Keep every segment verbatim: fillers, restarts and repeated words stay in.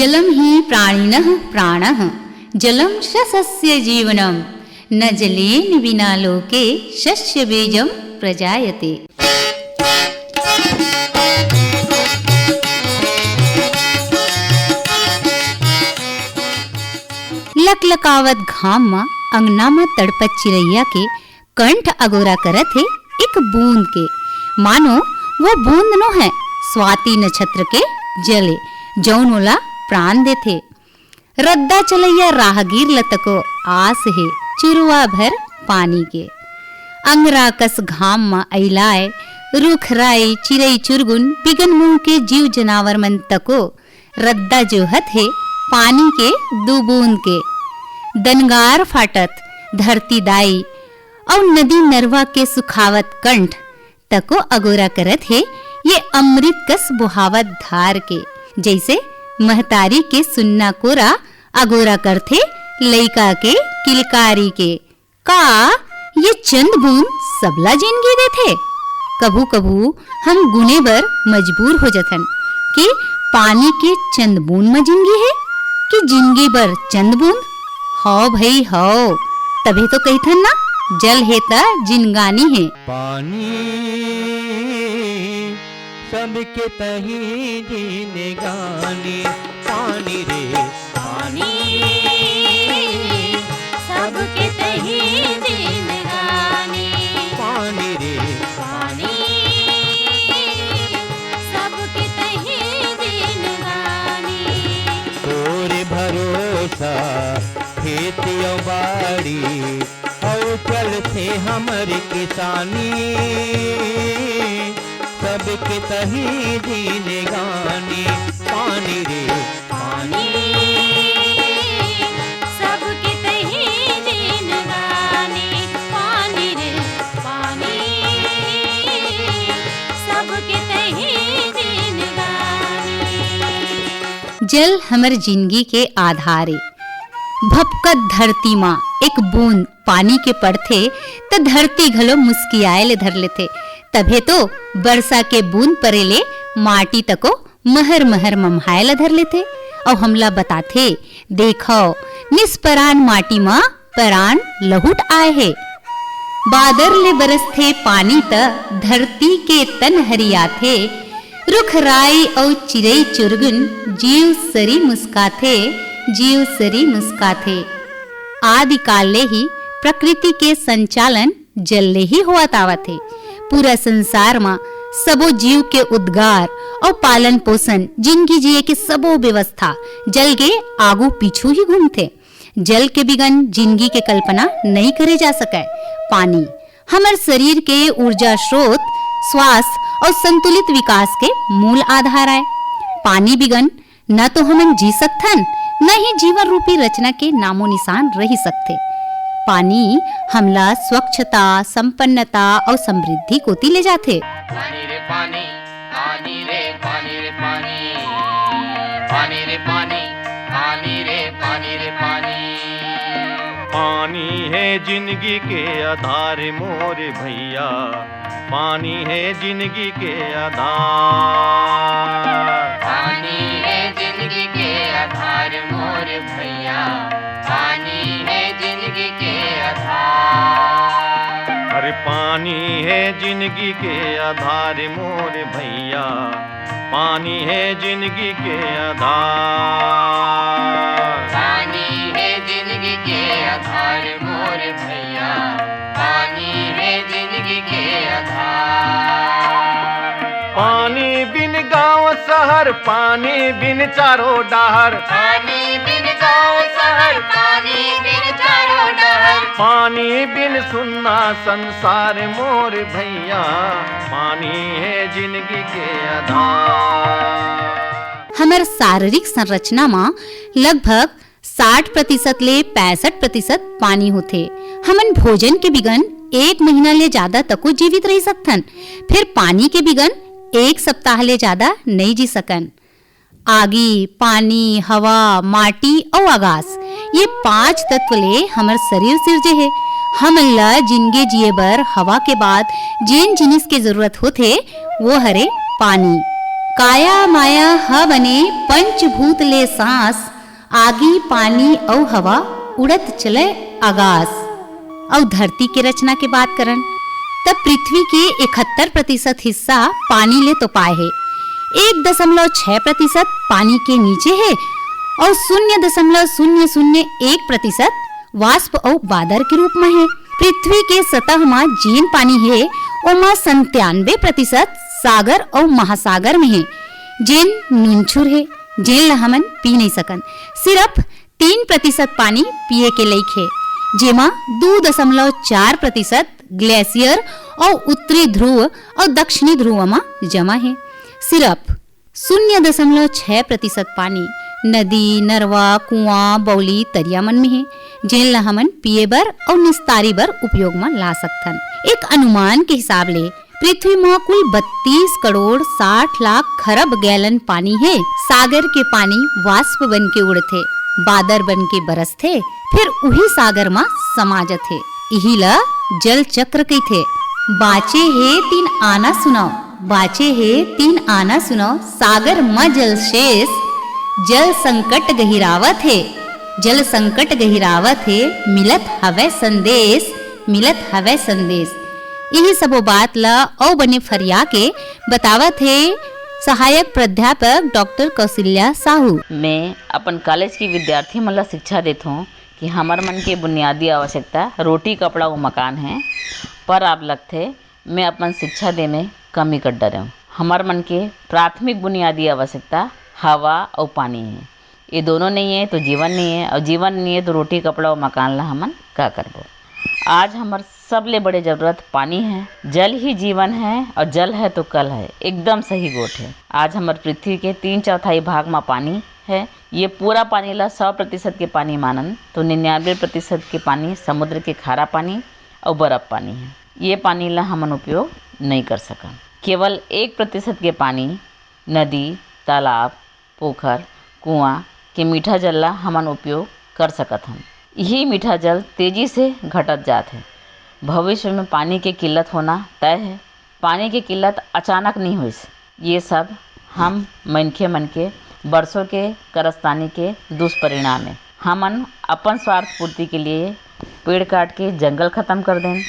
जलं हि प्राणिनः प्राणः, जलं शसस्य जीवनम्, न जलेन विना लोके शस्य बीजं प्रजायते। लकलकावत घाम म अंगना म तड़पत चिरैया के कंठ अगोरा करत हे एक बूंद के, मानो वो बूंद नो है, स्वाति नक्षत्र के जले, जौन ओला प्राण देथे। रद्दा चलैया राहगीर ल तको आस हे चुरुआ भर पानी के। अंगरा कस घाम म अइलाय रुख राई, चिरई चुरगुन, बिगन मुंह के जीव जनावर मन तको रद्दा जोहत हे पानी के दू बूंद के। दनगार फाटत धरती दाई अउ नदी नरवा के सुखावत कंठ तको अगोरा करत हे ये अमृत कस बोहावत धार के। जइसे महतारी के सुन्ना कोरा अगोरा करथे लइका के किलकारी के। का ये चंद बूंद सबला जिनगी देथे? कभू-कभू हम गुने बर मजबूर हो जथन कि पानी के चंद बूंद म जिनगी हे कि जिनगी बर चंद बूंद? हव भई हव, तभे तो कहिथन ना, जल हे त जिनगानी हे। पानी सबके तही जिनगानी, पानी रे पानी, सबके तही जिनगानी, पानी रे पानी, सबके तही जिनगानी। तोरे भरोसा खेती अउ बाड़ी, अउ चलथे हमर किसानी, सबके तही जिनगानी, पानी रे पानी, सबके तही जिनगानी, पानी रे पानी, सबके तही जिनगानी। जल हमर जिनगी के आधार ए। भपकत धरती म एक बूंद पानी के पड़थे, त धरती घलो मुस्कियाए ले धर लेथे। तभे तो बरसा के बूंद परे ले माटी तको महर-महर ममहाए ल धर लेथे। अउ हमला बताथे, "देखव, निष्परान माटी म परान लहुट आए हे।" बादर ले बरसथे पानी त धरती के तन हरियाथे, रुख राई अउ चिरई चुरगुन जीव सरी मुस्काथे, जीव सरी मुस्काथे। आदिकाल ले ही प्रकृति के संचालन जल ले ही होवत आवत हे। पूरा संसार म सबो जीव के उद्गार अउ पालन पोषण, जिनगी जिए के सबो व्यवस्था जल के आगू पीछू ही घूमथे। जल के बिगन जिनगी के कल्पना नइ करे जा सकय। पानी हमर शरीर के ऊर्जा स्रोत, स्वास्थ्य अउ संतुलित विकास के मूल आधार आय। पानी बिगन न तो हमन जी सकथन, न ही जीवन रूपी रचना के नामो निशान रहि सकथे। पानी हमला स्वच्छता, संपन्नता अउ समृद्धि कोति ले जाथे। पानी रे पानी, पानी रे पानी रे पानी, पानी रे पानी, पानी रे पानी रे पानी। पानी हे जिनगी के आधार मोर भइया, पानी हे जिनगी के आधार। पानी हे जिनगी के आधार मोर भइया, पानी हे जिनगी के आधार। अरे पानी हे जिनगी के आधार मोर भइया, पानी हे जिनगी के आधार। पानी हे जिनगी के आधार मोर भइया, पानी हे जिनगी के आधार। पानी बिन गांव शहर, पानी बिन चारों डहर। पानी बिन गांव शहर, पानी बिन चारों डहर। पानी बिन सुन्ना संसार मोर भइया, पानी हे जिनगी के आधार। हमर शारीरिक संरचना म लगभग साठ प्रतिशत ले पैंसठ प्रतिशत पानी होथे। हमन भोजन के बिगन एक महीना ले जादा तको जीवित रहि सकथन, फेर पानी के बिगन एक सप्ताह ले जादा नइ जी सकन। आगी, पानी, हवा, माटी अउ आगास, ये पांच तत्व ले हमर शरीर सिरजे हे। हमन ल जिनगी जिए बर हवा के बाद जेन जिनिस के जरूरत होथे, वो हरे पानी। काया माया ह बने पंचभूत ले सांस, आगी, पानी अउ हवा उड़त चले आगास। अउ धरती के रचना के बात करन, त पृथ्वी के इकहत्तर प्रतिशत हिस्सा पानी ले तोपाए हे, एक दशमलव छह प्रतिशत पानी के नीचे हे अउ शून्य दशमलव शून्य शून्य एक प्रतिशत वाष्प अउ बादर के रूप म हे। पृथ्वी के सतह म जेन पानी हे, ओमा संतानवे प्रतिशत सागर अउ महासागर म हे, जेन नुनछुर हे, जेन ल हमन पी नइ सकन। सिर्फ तीन प्रतिशत पानी पिए के लइक हे, जेमा दू दशमलव चार प्रतिशत ग्लेशियर अउ उत्तरी ध्रुव अउ दक्षिणी ध्रुव म जमा हे। सिर्फ शून्य दशमलव छह प्रतिशत पानी नदी, नरवा, कुआं, बौली, तरिया मन में हे, जेन ला हमन पिए बर अउ निस्तारी बर उपयोग म ला सकथन। एक अनुमान के हिसाब ले पृथ्वी म कुल बत्तीस करोड़ साठ लाख खरब गैलन पानी हे। सागर के पानी वाष्प बन के उड़थे, बादर बन के बरसथे, फिर उही सागर म समा जथे। इही ल जल चक्र कहिथे। बाँचे हे तीन आना सुनव, बाँचे हे तीन आना सुनव, सागर म जल शेष, जल संकट गहिरावत हे, जल संकट गहिरावत हे, मिलत हवय संदेश, मिलत हवय संदेश। इही सबो बात ल अउ बने फरिया के बतावत हे सहायक प्राध्यापक डॉक्टर कौशल्या साहू। मैं अपन कॉलेज के विद्यार्थी मन ल शिक्षा देथों कि हमर मन के बुनियादी आवश्यकता रोटी, कपड़ा अउ मकान हे, पर अब लगथे मैं अपन शिक्षा दे में कमी कर डरेंव। हमर मन के प्राथमिक बुनियादी आवश्यकता हवा अउ पानी हे। ये दोनों नहीं है तो जीवन नहीं है, और जीवन नहीं है तो रोटी, कपड़ा अउ मकान ला हमन का करबो? आज हमर सबले बड़े जरूरत पानी है। जल ही जीवन है और जल है तो कल है। एकदम सही गोठ है। आज हमर पृथ्वी के तीन चौथाई भाग म पानी है। ये पूरा पानी ला सौ प्रतिशत के पानी मानन तो निन्यानवे प्रतिशत के पानी समुद्र के खारा पानी अउ बर्फ पानी है। ये पानी ला हमन उपयोग नहीं कर सकन। केवल एक प्रतिशत के पानी नदी, तालाब, पोखर, कुआं के मीठा जल ला हमन उपयोग कर सकत हन। यही मीठा जल तेजी से घटत जात हे। भविष्य में पानी के किल्लत होना तय हे। पानी के किल्लत अचानक नहीं होइस। ये सब हम मनखे मन के बरसों के करस्तानी के दुष्परिणाम हे। हमन अपन स्वार्थ पूर्ति के लिए पेड़ काट के जंगल खत्म कर देन,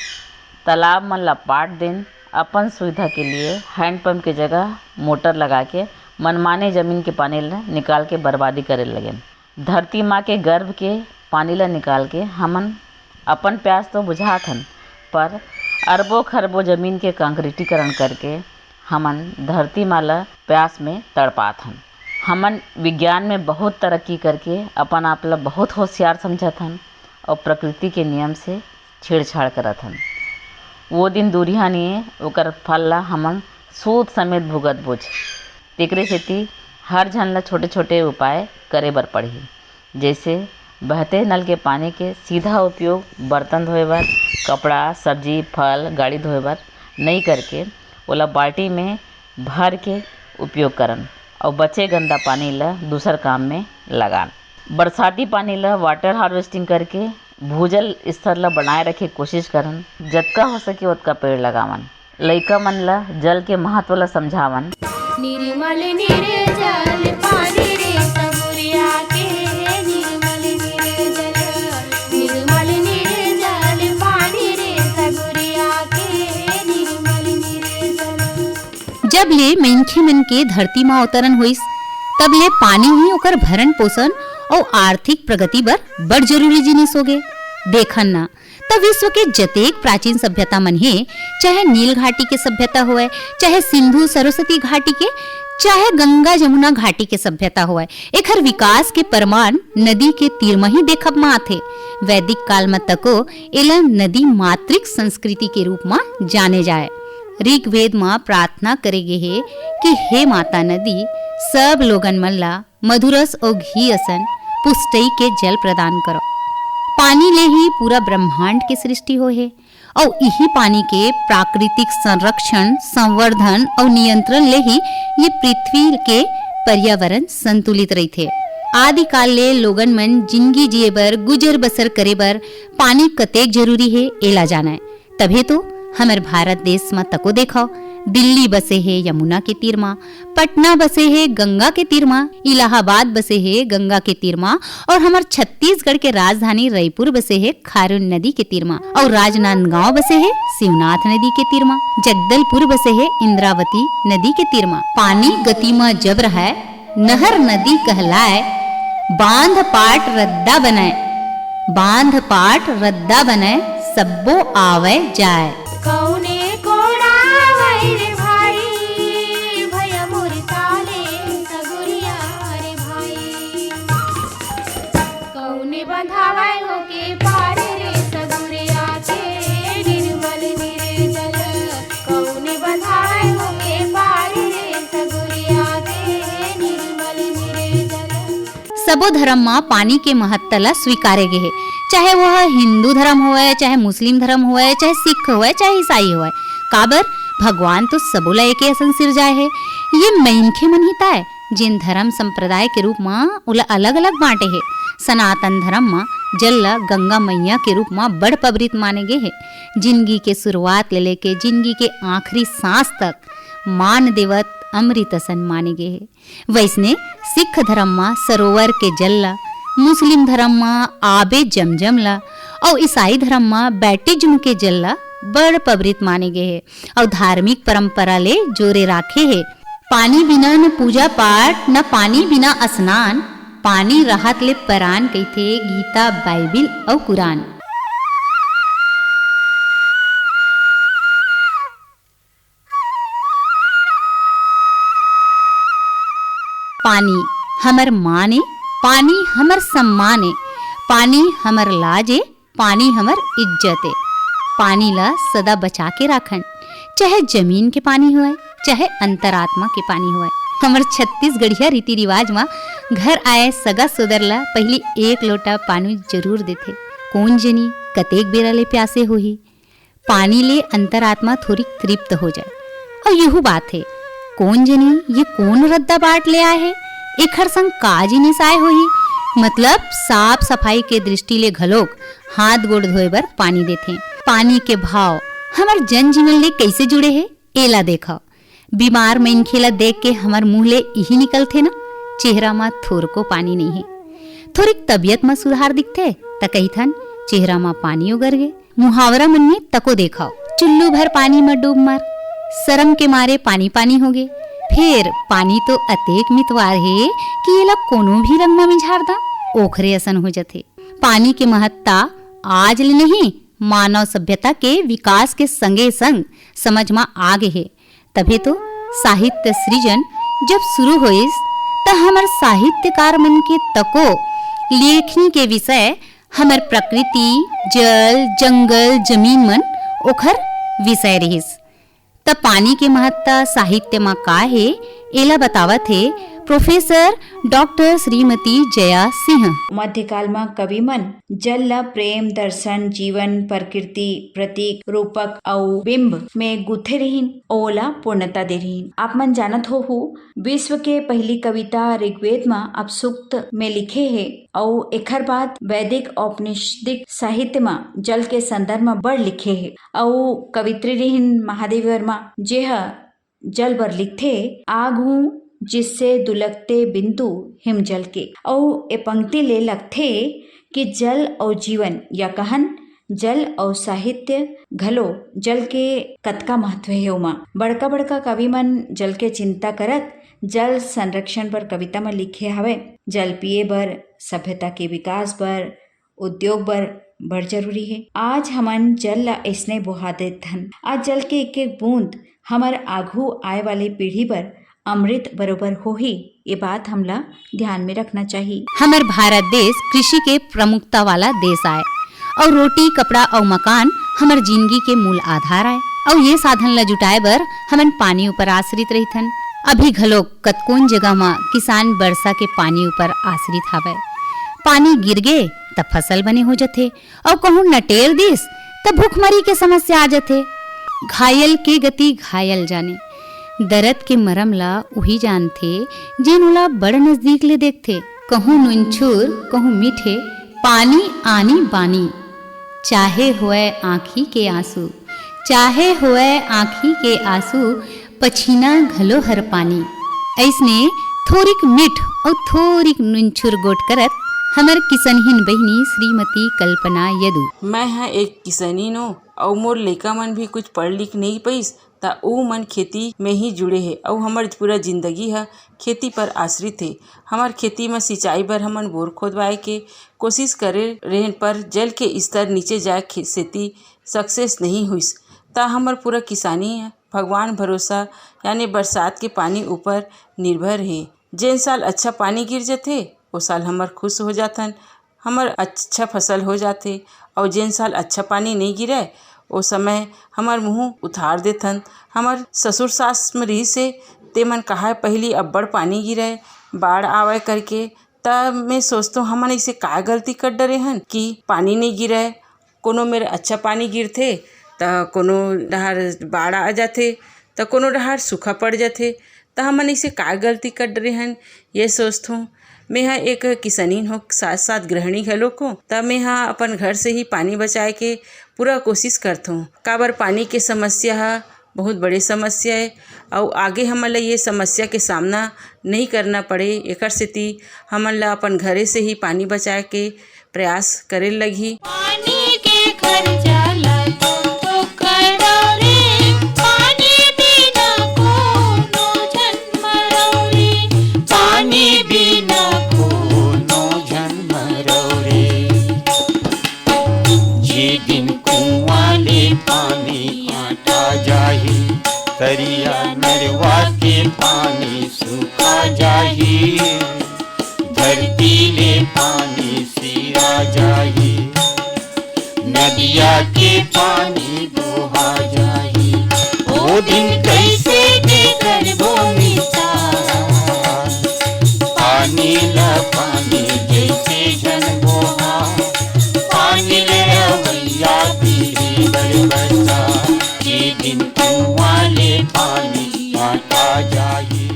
तालाब मन ला पाट देन, अपन सुविधा के लिए हैंडपंप के जगह मोटर लगा के मनमाने जमीन के पानी ला निकाल के बर्बादी करे लगेन। धरती माँ के गर्भ के पानी ला निकाल के हमन अपन प्यास तो बुझात हन, पर अरबों खरबों जमीन के कांक्रीटीकरण करके हमन धरती माँ ला प्यास में तड़पात हन। हमन विज्ञान में बहुत तरक्की करके अपन आप ला बहुत होशियार समझत हन और प्रकृति के नियम से छेड़छाड़ करत हन। वो दिन दूरिहा निये, ओकर फल ला हमन सूद समेत भुगत बोझ। तेकरे सेती हर झन ला छोटे-छोटे उपाय करे बर पड़ही, जैसे बहते नल के पानी के सीधा उपयोग बर्तन धोए बर, कपड़ा, सब्जी, फल, गाड़ी धोए बर नई करके ओला बाल्टी में भर के उपयोग करन अउ बचे गंदा पानी ला दूसर काम में लगान। बरसाती पानी ला वाटर हार्वेस्टिंग करके भूजल स्तर ला बनाए रखे कोशिश करन। जतका हो सके ओतका पेड़ लगावन। लइका मन ला जल के महत्व ला समझावन। निर्मल निर्जल पानी रे सगुरिया के, निर्मल निर्जल, निर्मल निर्जल पानी रे सगुरिया के, निर्मल निर्जल। जब ले मनखे मन के धरती म अवतरण होइस, तब ले पानी ही ओकर भरण पोषण अउ आर्थिक प्रगति बर बड़ जरूरी जिनिस होगे। देखन ना, त विश्व के जतेक प्राचीन सभ्यता मन हे, चाहे नील घाटी के सभ्यता होवय, चाहे सिंधु सरस्वती घाटी के, चाहे गंगा जमुना घाटी के सभ्यता होवय, एखर विकास के परमान नदी के तीर म ही देखब म आथे। वैदिक काल म तको एला नदी मातृक संस्कृति के रूप म जाने जाय। ऋग्वेद म प्रार्थना करे गे हे कि हे माता नदी, सब लोगन मन ला मधुरस अउ घी असन पुष्टई के जल प्रदान करव। पानी ले ही पूरा ब्रह्मांड के सृष्टि होय हे, अउ इही पानी के प्राकृतिक संरक्षण, संवर्धन अउ नियंत्रण ले ही ये पृथ्वी के पर्यावरण संतुलित रहिथे। आदिकाल ले लोगन मन जिनगी जिए बर, गुजर बसर करे बर पानी कतेक जरूरी हे, एला जानय। तभे तो हमर भारत देश म तको देखव, दिल्ली बसे हे यमुना के तीर मा, पटना बसे हे गंगा के तीर मा, इलाहाबाद बसे हे गंगा के तीर मा, अउ हमर छत्तीसगढ़ के राजधानी रईपुर बसे हे खारून नदी के तीर मा, अउ राजनांदगांव बसे हे शिवनाथ नदी के तीर मा, जगदलपुर बसे हे इंद्रावती नदी के तीर मा। पानी गति मा जब रहय, नहर नदी कहलाय, बांध पाट रद्दा बनय, बांध पाट रद्दा बनय, सब्बो आवय जाय। कउने कोड़ावय रे भाई, भैया मोर ताले सगुरिया रे भाई। कउने बंधावय होके पार रे सगुरिया के निर्मल निर्जल। कउने बंधावय होके पार रे सगुरिया के निर्मल निर्जल। सबो धर्म म पानी के महत्ता ल स्वीकारे गे हे, चाहे वह हिंदू धर्म होवय, चाहे मुस्लिम धर्म होवय, चाहे सिख होवय, चाहे ईसाई होवय। काबर, भगवान तो सबो ला एके असन सिरजाए हे। ये मनखे मन ही ताय, जेन धर्म संप्रदाय के रूप म ओला अलग-अलग बांटे हे। सनातन धर्म म जल ल गंगा मैया के रूप म बड़ पवित्र माने गे हे। जिनगी के शुरुआत ले लेके जिनगी के आखिरी सांस तक मान देवत अमृत असन माने गे हे। वइसने सिख धरम म सरोवर के जल ल, मुस्लिम धरम म आबे जमजम ल, अउ ईसाई धरम म बैप्टिज्म के जल ल बड़ पवित्र माने गे हे, अउ धार्मिक परंपरा ले जोरे राखे हे। पानी बिना न पूजा पाठ, न पानी बिना स्नान, पानी रहत ले परान कहिथे गीता, बाइबिल अउ कुरान। पानी हमर मान ए, पानी हमर सम्मान ए, पानी हमर लाज ए, पानी हमर इज्जत ए। पानी ला सदा बचा के राखन, चाहे जमीन के पानी होवय, चाहे अंतरात्मा के पानी होवय। हमर छत्तीसगढ़िया रीति रिवाज म घर आए सगा सोदर ला पहिली एक लोटा पानी जरूर देथे। कोन जनी कतेक बेरा ले प्यासे होही, पानी ले अंतरात्मा थोरिक तृप्त हो जाए। अउ यहू बात हे, कोन जनी ये कोन रद्दा बाट ले आए हे, एखर संग का जिनिस आए होही? मतलब साफ सफाई के दृष्टि ले घलोक हाथ गोड़ धोए बर पानी देथे। पानी के भाव हमर जनजीवन ले कइसे जुड़े हे, एला देखव। बीमार मनखे ला देख के हमर मुंह ले इही निकलथे ना, चेहरा म थोरको पानी नइ हे। थोरिक तबीयत म सुधार दिखथे, त कहिथन, "चेहरा म पानी उगर गे।" मुहावरा मन में तको देखव, "चुल्लू भर पानी म डूब मर, शरम के मारे पानी पानी होगे।" फेर पानी तो अतेक मितवार हे कि एला कोनो भी रंग म मिझार दा, ओखरे असन हो जथे। पानी के महत्ता आज ले नहीं, मानव सभ्यता के विकास के संगे संग समझ म आ गे हे। तभे तो साहित्य सृजन जब शुरू होइस, त हमर साहित्यकार मन के तको लेखनी के विषय हमर प्रकृति, जल, जंगल, जमीन मन ओखर विषय रिहिस। त पानी के महत्ता साहित्य म का हे, एला बतावत हे प्रोफेसर डॉक्टर श्रीमती जया सिंह। मध्यकाल म कवि मन जल ल प्रेम, दर्शन, जीवन, प्रकृति, प्रतीक, रूपक अउ बिंब में गुथे रिहिन, ओला पूर्णता दे रिहिन। आप मन जानत होहू, विश्व के पहिली कविता ऋग्वेद म अपसूक्त में लिखे हे अउ एखर बाद वैदिक औपनिषदिक साहित्य म जल के संदर्भ म बड़ लिखे हे। अउ कवित्री रिहिन महादेवी वर्मा, जेह जल बर लिखथे, "आग हूँ जिससे दुलकते बिंदु हिम जल के।" अउ ए पंक्ति ले लगथे कि जल अउ जीवन, या कहन जल अउ साहित्य घलो, जल के कतका महत्व हे ओमा। बड़का-बड़का कवि मन जल के चिंता करत जल संरक्षण बर कविता म लिखे हवय, "जल पिए बर, सभ्यता के विकास बर, उद्योग बर बड़ जरूरी हे।" आज हमन जल ल अइसने बोहा देत हन। आज जल के एक-एक बूंद हमर आघू आए वाली पीढ़ी बर अमृत बरोबर होही, ये बात हमला ध्यान में रखना चाही। हमर भारत देश कृषि के प्रमुखता वाला देश आय, अउ रोटी, कपड़ा अउ मकान हमर जिनगी के मूल आधार आय, अउ ये साधन ल जुटाए बर हमन पानी ऊपर आश्रित रहिथन। अभी घलोक कतकोन जगह म किसान बरसा के पानी ऊपर आश्रित हावय। पानी गिर गे त फसल बने हो जथे, अउ कहूं नटेर दिस, त भुखमरी के समस्या आ जथे। घायल के गति घायल जाने। दरद के मरम ला उही जानथे, जेन ओला बड़ नजदीक ले देखथे। कहूं नुनछुर, कहूं मीठे, पानी आनी बानी। चाहे होवय आंखी के आंसू, चाहे होवय आंखी के आंसू, पछीना घलो हर पानी। अइसने थोरिक मीठ अउ थोरिक नुनछुर गोठ करत हमर किसनहिन बहिनी श्रीमती कल्पना यदु। मैं ह एक किसनहिन ओं अउ मोर लइका मन भी कुछ पढ़ लिख नइ पइस, त ऊ मन खेती में ही जुड़े हे अउ हमर पूरा जिंदगी ह खेती पर आश्रित हे। हमर खेती म सिंचाई बर हमन बोर खोदवाए के कोशिश करे रेहेन, पर जल के स्तर नीचे जाए के सेती सक्सेस नइ होइस, त हमर पूरा किसानी ह भगवान भरोसा यानी बरसात के पानी ऊपर निर्भर हे। जेन साल अच्छा पानी गिर जथे, ओ साल हमर खुश हो जाथन, हमर अच्छा फसल हो जाथे, अउ जेन साल अच्छा पानी नइ गिरय, ओ समय हमर मुंह उतार देथन। हमर ससुर सास म रिहिस हे, तेमन कहय, "पहिली अब्बड़ पानी गिरय, बाढ़ आवय," करके। त मैं सोचथों, हमन अइसे का गलती कर डरे हन कि पानी नइ गिरय, कोनो मेर अच्छा पानी गिरथे, त कोनो डहार बाढ़ आ जाथे, त कोनो डहार सूखा पड़ जाथे। त हमन अइसे का गलती कर डरे हन, ये सोचथों। मैं ह एक किसनहिन हों, साथ-साथ गृहिणी घलोक हों, त मैं ह अपन घर से ही पानी बचाए के पूरा कोशिश करथों। काबर पानी के समस्या ह बहुत बड़े समस्या हे, अउ आगे हमन ल ये समस्या के सामना नइ करना पड़े, एकर सेती हमन ल अपन घरे से ही पानी बचाए के प्रयास करे लगही। पानी के खर्चा ला तो, तो करो रे, पानी बिना कोनो झन मरो रे, पानी बिना कोनो झन मरो रे। जे दिन कुआं ले पानी काटा जाही, तरिया नरवा के पानी सूखा जाही, धरती ले पानी सिरा जाही, नदिया के पानी बोहा जाही। ओ दिन कैसे दे करबो निशान, पानी ला पानी जैसे झन बोहा, पानी ले रवैया पीढ़ी बर बचा, जे दिन कुआं ले पानी काटा जाही।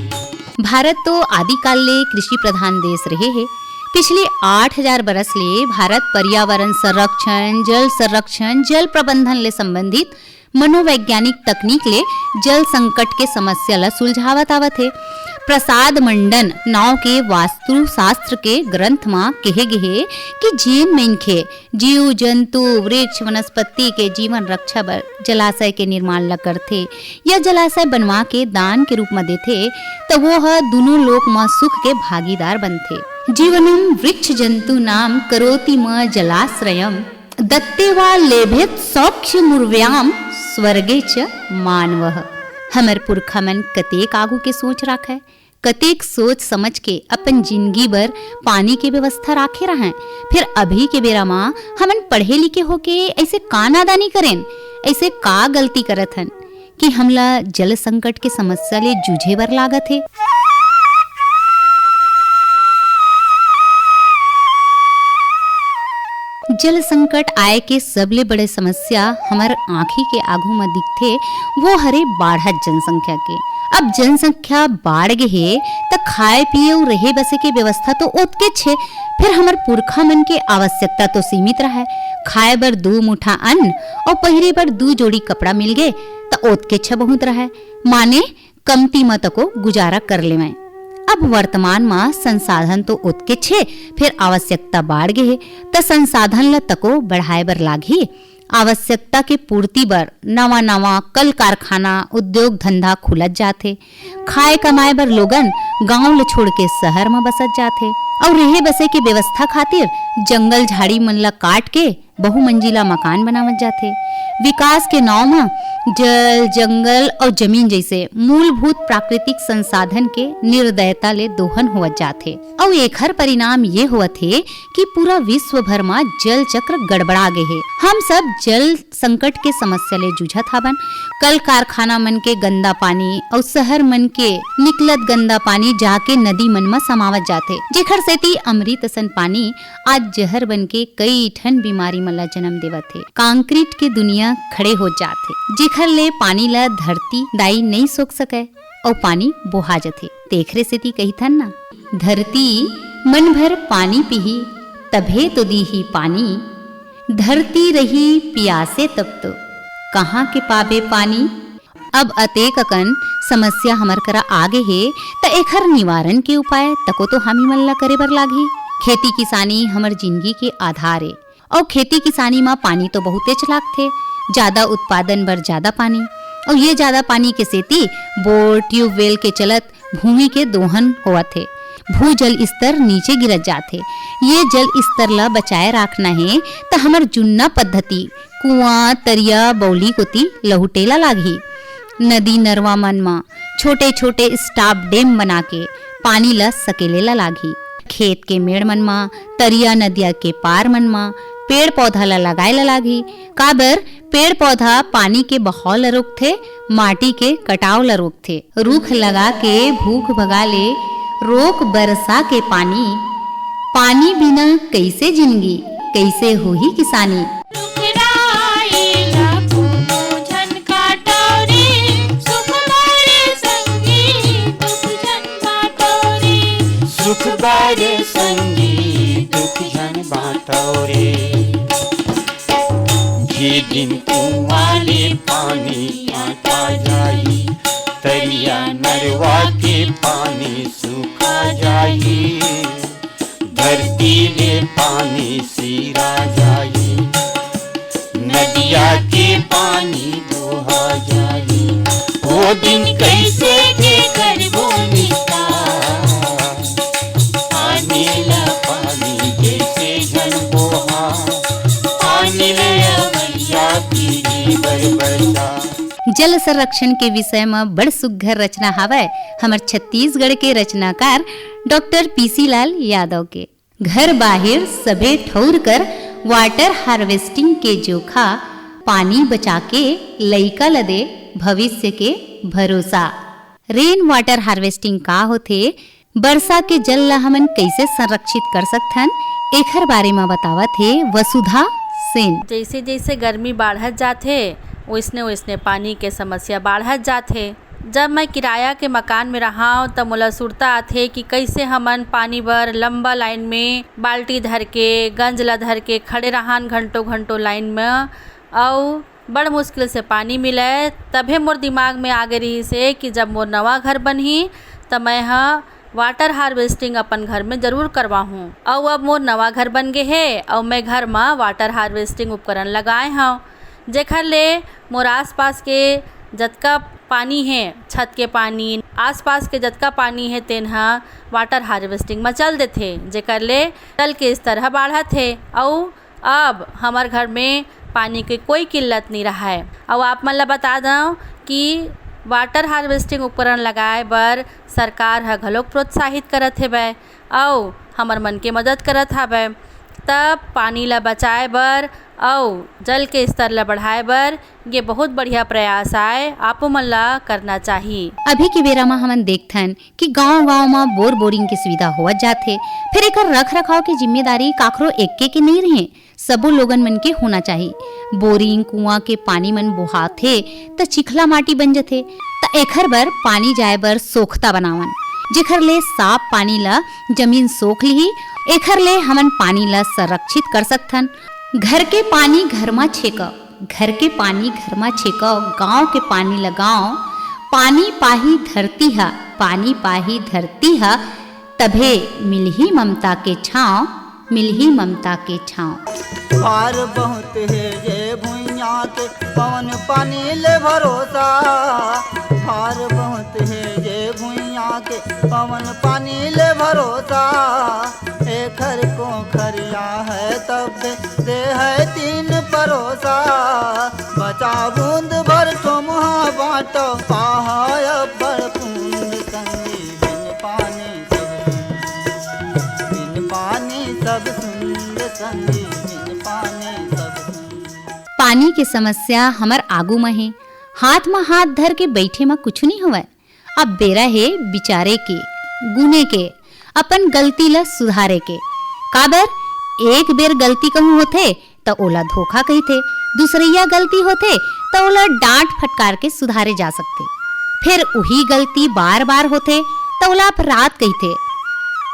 भारत तो आदिकाल ले कृषि प्रधान देश रहे हे। पिछले आठ हजार बरस ले भारत पर्यावरण संरक्षण, जल संरक्षण, जल प्रबंधन ले संबंधित मनोवैज्ञानिक तकनीक ले जल संकट के समस्या ल सुलझावत आवत हे। प्रसाद मंडन नांव के वास्तुशास्त्र के ग्रंथ म केहे गे हे कि जेन मनखे, जीव, जंतु, वृक्ष, वनस्पति के जीवन रक्षा बर जलाशय के निर्माण ल करथे या जलाशय बनवा के दान के रूप म देथे, त वो ह दूनों लोक म सुख के भागीदार बनथे। जीवनम वृक्ष जंतु नाम करोति म जलाश्रयम, दत्ते वा लेभेत सौख्यमुर्व्याम स्वर्गे च मानवः। हमर पुरखा मन कतेक आगू के सोच राखय, कतेक सोच समझ के अपन जिनगी बर पानी के व्यवस्था राखे रहंय। फेर अभी के बेरा म हमन पढ़े लिखे होके अइसे का नादानी करेन, अइसे का गलती करत हन कि हमला जल संकट के समस्या ले जूझे बर लागत हे। जल संकट आए के सबले बड़े समस्या हमर आँखी के आगू म दिखथे, वो हरे बाढ़त जनसंख्या के। अब जनसंख्या बाढ़ गे हे, त खाए पिए अउ रहे बसे के व्यवस्था तो ओतकेच हे, फेर हमर पुरखा मन के आवश्यकता तो सीमित रहय। खाए बर दू मुठा अन्न अउ पहिरे बर दू जोड़ी कपड़ा मिल गे, त ओतकेच ह बहुत रहय। माने कमती म तको गुजारा कर लेवंय। अब वर्तमान म संसाधन तो ओतकेच हे, फेर आवश्यकता बाढ़ गे हे, त संसाधन ल तको बढ़ाए बर लागही। आवश्यकता के पूर्ति बर नवा-नवा कल कारखाना, उद्योग धंधा खुलत जात हे। खाए कमाए बर लोगन गांव ल छोड़ के शहर म बसत जात हे अउ रेहे बसे के व्यवस्था खातिर जंगल झाड़ी मन ल काट के बहुमंजिला मकान बनावत जाथे। विकास के नाव म जल, जंगल अउ जमीन जइसे मूलभूत प्राकृतिक संसाधन के निर्दयता ले दोहन होवत जाथे। अउ एखर परिणाम ये होवत हे कि पूरा विश्व भर म जल चक्र गड़बड़ा गे हे। हम सब जल संकट के समस्या ले जूझत हावन। कल कारखाना मन के गंदा पानी अउ शहर मन के निकलत गंदा पानी जाके नदी मन म समावत जाथे, जेखर सेती अमृत असन पानी आज जहर बन के कई ठन बीमारी मन ला जन्म देवत हे। कंक्रीट के दुनिया खड़े हो जात हे, जेखर ले पानी ला धरती दाई नइ सोख सकय अउ पानी बोहा जथे। तेखरे सेती कहिथन ना, धरती मन भर पानी पीही, तभे तो दीही पानी। धरती रही पियासे तब तो, कहाँ के पाबे पानी? अब अतेक अकन समस्या हमर करा आ गे हे, त एखर निवारण के उपाय तको तो हामी मन ला करे बर लागही। खेती किसानी हमर जिनगी के आधार ए, अउ खेती किसानी म पानी तो बहुतेच लागथे। जादा उत्पादन बर जादा पानी, अउ ये जादा पानी के सेती बोर, ट्यूबवेल के चलत भूमि के दोहन होवत हे। भूजल स्तर नीचे गिरत जात हे। ये जल स्तर ला बचाए राखना हे, त हमर जुन्ना पद्धति कुआं, तरिया, बौली कोती लहुटे ला लागही। नदी नरवा मन म छोटे-छोटे स्टॉप डैम बना के पानी ला सकेले ला लागही। खेत के मेड़ मन म, तरिया नदिया के पार मन म पेड़ पौधा ला लगाए ला लागही। काबर पेड़ पौधा पानी के बहाव ला रोकथे, माटी के कटाव ला रोकथे। रुख लगा के भूख भगा ले, रोक बरसा के पानी। पानी बिना कइसे जिनगी, कइसे होही किसानी? सुख बारे संगी दुख झन बांटो रे। जे दिन कुआं ले पानी आटा जाही, तरिया नरवा के पानी सूखा जाही। धरती ले पानी सिरा जाही, नदिया के पानी बोहा जाही। ओ दिन कइसे के करबो निकाल? पानी ला पानी जइसे झन बोहा, पानी ले अवैया पीढ़ी बर बचा। जल संरक्षण के विषय म बड़ सुग्घर रचना हावय हमर छत्तीसगढ़ के रचनाकार डॉक्टर पीसी लाल यादव के। घर बाहिर सभे ठउर कर वाटर हार्वेस्टिंग के जोखा, पानी बचा के लइका ल दे भविष्य के भरोसा। रेन वाटर हार्वेस्टिंग का होथे, बरसा के जल ल हमन कइसे संरक्षित कर सकथन, एखर बारे म बतावत हे वसुधा सेन। जइसे जइसे गर्मी बाढ़त जाथे, ओइसने ओइसने पानी के समस्या बाढ़त जाथे। जब मैं किराया के मकान में रहाव, त मोला सुरता आथे कि कइसे हमन पानी बर लंबा लाइन में बाल्टी धर के, गंज ला धर के खड़े रहान घंटों घंटों लाइन में, अउ बड़ मुश्किल से पानी मिलय। तभे मोर दिमाग में आगे रहिस हे कि जब मोर नवा घर बनही, त मैं ह वाटर हार्वेस्टिंग अपन घर में जरूर करवाहूँ। अउ अब मोर नवा घर बन गे हे, अउ मैं घर म वाटर हार्वेस्टिंग उपकरण लगाए हव, जेखर ले मोर आसपास के जतका पानी हे, छत के पानी, आसपास के जतका पानी हे, तेन ह वाटर हार्वेस्टिंग म चल देथे, जेकर ले जल के स्तर ह बाढ़त हे। अउ अब हमर घर में पानी के कोई किल्लत नइ रहय। अउ आप मन ल बता दंव कि वाटर हार्वेस्टिंग उपकरण लगाए बर सरकार ह घलोक प्रोत्साहित करत हेवय, अउ हमर मन के मदद करत हावय। तब पानी ल बचाए बर अउ जल के स्तर ल बढ़ाए बर ये बहुत बढ़िया प्रयास आय, आपो मन ल करना चाही। अभी के बेरा म हमन देखथन कि गांव-गांव म बोर बोरिंग के सुविधा होवत जात हे, फेर एकर रख-रखाव के जिम्मेदारी काखरो एक्के के नइ रहे, सबो लोगन मन के होना चाही। बोरिंग, कुआं के पानी मन बोहाथे, त चिखला माटी बन जथे, त एखर बर पानी जाए बर सोखता बनावन, जेखर ले साफ पानी ल जमीन सोख लिही। एखर ले हमन पानी ल संरक्षित कर सकथन। घर के पानी घर म छेकव, घर के पानी घर म छेकव, गांव के पानी ल गांव। पानी पाही धरती ह, पानी पाही धरती ह, तभे मिलही ममता के छांव, मिलही ममता के छांव। भार बहुत हे ये भुइयां के, पवन पानी ले भरोसा। भार बहुत हे ये भुइयां के, पवन पानी ले भरोसा। एखर कोखरिया है तब दे है तीन परोसा। बचा बूंद भर ठोमहा बांटो, पाहा अब्बड़ बूंद संगी। बिन पानी सब सुन, बिन पानी सब सुन रे संगी, बिन पानी सब सुन। पानी के समस्या हमर आगू म हे। हाथ म हाथ धर के बइठे म कुछु नइ होवय। अब बेरा हे बिचारे के, गुने के, अपन गलती ल सुधारे के। काबर, एक बेर गलती कहूं होथे, त ओला धोखा कहिथे, दूसरइया गलती होथे, त ओला डांट फटकार के सुधारे जा सकथे। फेर उही गलती बार-बार होथे, त ओला अपराध कहिथे।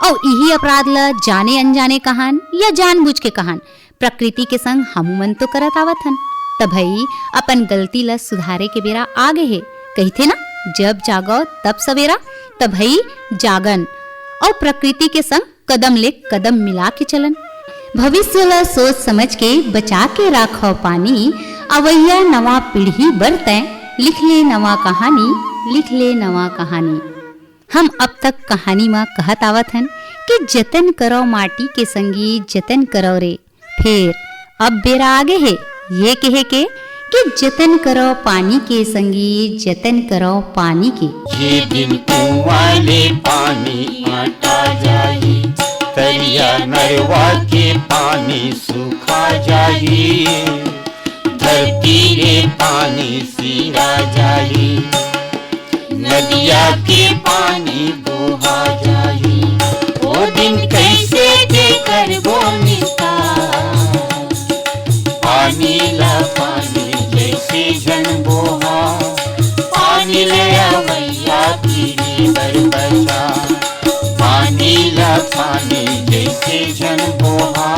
अउ इही अपराध ल जाने-अनजाने कहन या जानबूझ के कहन, प्रकृति के संग हमू मन तो करत आवत हन। त भई, अपन गलती ल सुधारे के बेरा आ गे हे, कहिथे ना, जब जागव तब सवेरा, त भई जागन। अउ प्रकृति के संग कदम ले कदम मिला के चलन। भविष्य ल सोच समझ के बचा के राखव पानी, अवइया नवा पीढ़ी बर तैं लिख ले नवा कहानी, लिख ले नवा कहानी। हम अब तक कहानी म कहत आवत हन कि जतन करव माटी के संगी, जतन करव रे। फेर अब बेरा आगे हे ये कहे के कि जतन करव पानी के संगी, जतन करव पानी के। ये दिन कुआं ले पानी आटा जाही, तरिया नरवा के पानी सूखा जाही, धरती ले पानी सीरा जाही, नदिया के पानी बोहा जाही। ओ दिन कैसे के करबो निस्तार, पानी ला पानी जैसे झन बोहा, पानी ले अवैया पीढ़ी बर बचा, पानी ला पानी जैसे झन बोहा।